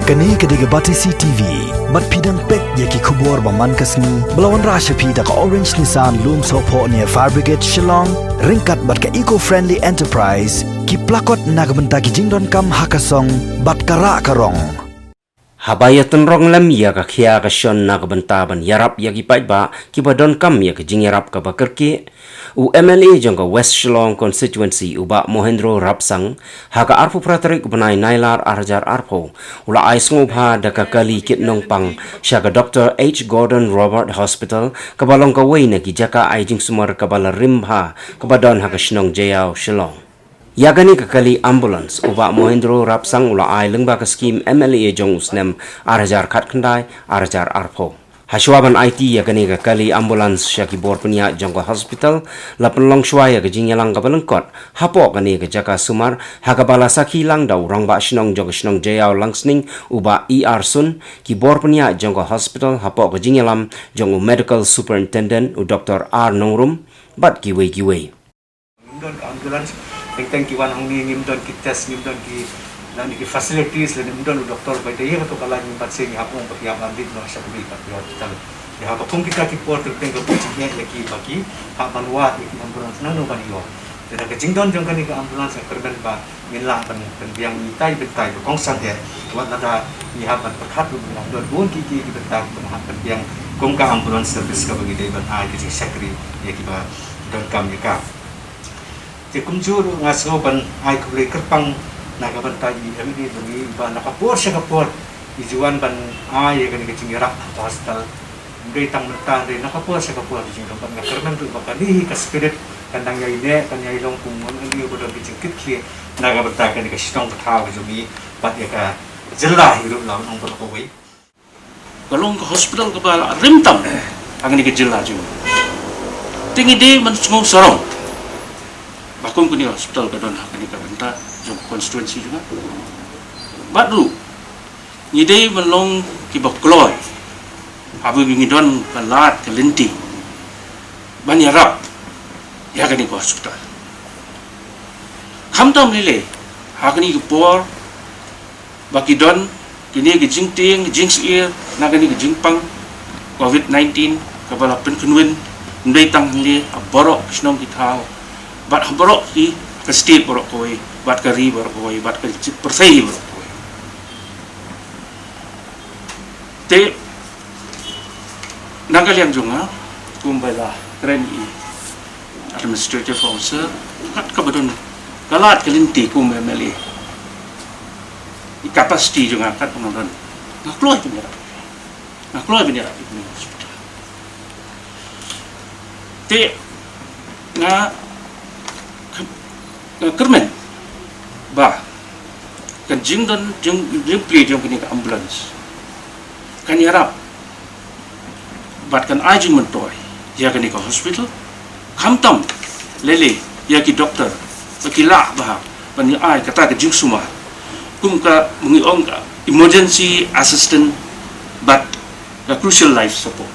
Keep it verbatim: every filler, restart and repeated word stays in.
Kane ka dei ka Batesi T V. Bad phi dang peit ïa ki khubor ba man ka sngi ba la wanrah sha phi da ka Orange Nissan Lumsohphoh near Fire Brigade Shillong, ryngkat bad ka Eco Friendly Enterprise, ki plakot na ka bynta ki jingdonkam ha ka song bad ka rah ka rong. Haba ïatynrong lem ïa ka khia ka shon na ka bynta ban ïarap ïa ki paidbah kiba donkam ïa ka jingïarap kaba kyrkieh, u M L A jong ka West Shillong Constituency, u Bah Mohendro Rapsang, ha ka arphew phra tarik u bnai Nailar ar hajar arphew, u la ai sngewbha da ka kali kit nongpang sha ka Doctor H Gordon Roberts Hospital, kaba long kawei na ki jaka ai jingsumar kaba la rim bha kaba don ha ka shnong Jaïaw, Shillong. Ïa kane ka kali ambulance, u Bah Mohendro Rapsang u la ai lyngba ka skhim M L A jong u snem ar hajar khatkhyndai ar hajar arphew. Hashwa ban aiti ïa kane ka kali ambulance sha ki bor pynïaid jong ka hospital, la pynlong shwa ïa ka jingïalang kaba lyngkot hapoh kane ka jaka sumar, ha kaba la sakhi lang da u rangbah shnong jong ka shnong Jaïaw Langsning, u Bah E R Sun, ki bor pynïaid jong ka hospital hapoh ka jingïalam jong u Medical Superintendent, u Doctor R Nongrum, bad kiwei kiwei. Ngim don ka ambulance, teng teng ki wan hangne ngim don ki test, ngim don ki, lane ki facilities, lane ngim don u doktor ba ïadei ïa kato ka lain, ngim pat sngewthuh ba ki hap ban leit noh sha kawei pat ki hospital. Ïa haba kum kita ki por teng teng ka bun jingeh ïa ki ba ki hap ban wad ïa ki ambulance nangno ban ïoh. Te da ka jingdon jong kane ka ambulance nga kyrmen ba ngin lah ban pynbiang itai bynta ba kongsan eh, wat lada ngi hap ban pyrkhat ruh ba don bun ki ki ki bynta ba hap pynbiang kum ka ambulance service kaba ngi dei ban ai ka jingshakri ïa kiba donkam ïa ka. Te kumjuh ruh nga sngew ban ai khublei kyrpang na ka bynta i M L A jong ngi ba na ka por sha ka por i ju wan ban ai ïa kane ka jingïarap ha ka hospital. Ym dei tang mynta, dei na ka por sha ka por ka jingïarap, bad nga kyrmen ruh ba kane hi ka spirit kan dang ïai neh, kan ïai long kum ngan ong ïa ba don ka jingkitkhlieh na ka bynta kane ka shnong ka thaw ka jong ngi bad ïa ka jylla hi ruh la ong baroh kawei. Ka long ka hospital kaba la rim tam ha kane ka jylla jong ngi. Te ngi dei ban sngew sarong ba kum kane ka hospital ka don ha kane ka bynta jong ka constituency jong nga. Bad ruh ngi dei ban long kiba kloi haba ngi don ka lad ka lynti ban ïarap ïa kane ka hospital. Khamtam lei lei ha kane ka por ba ki don kine ki jingtieng, ki jingsyier na kane ka jingpang covid nineteen kaba la pynkhynwin, ym dei tang hangne, ha baroh ki shnong ki thaw bad ha baroh ki, ka state baroh kawei bad ka ri baroh kawei bad ka pyrthei baroh kawei. Te na ka liang jong nga, kumba la kren i administrative officer, kat kaba don ka lad ka lynti kum M L A, i capacity jong nga kat kaba don, nga kloi ban ïarap, nga kloi ban ïarap ïa kane ka hospital. Te nga, nga kyrmen ba kan jingdon jing, jingplie jong kane ka ambulance kan ïarap bad kan ai jingmyntoi ïa kane ka hospital. Khamtam lei lei ïa ki doktor ba ki lah bha ban ïa ai kata ka jingsumar kum kaba ngi ong ka emergency assistant bad ka crucial life support.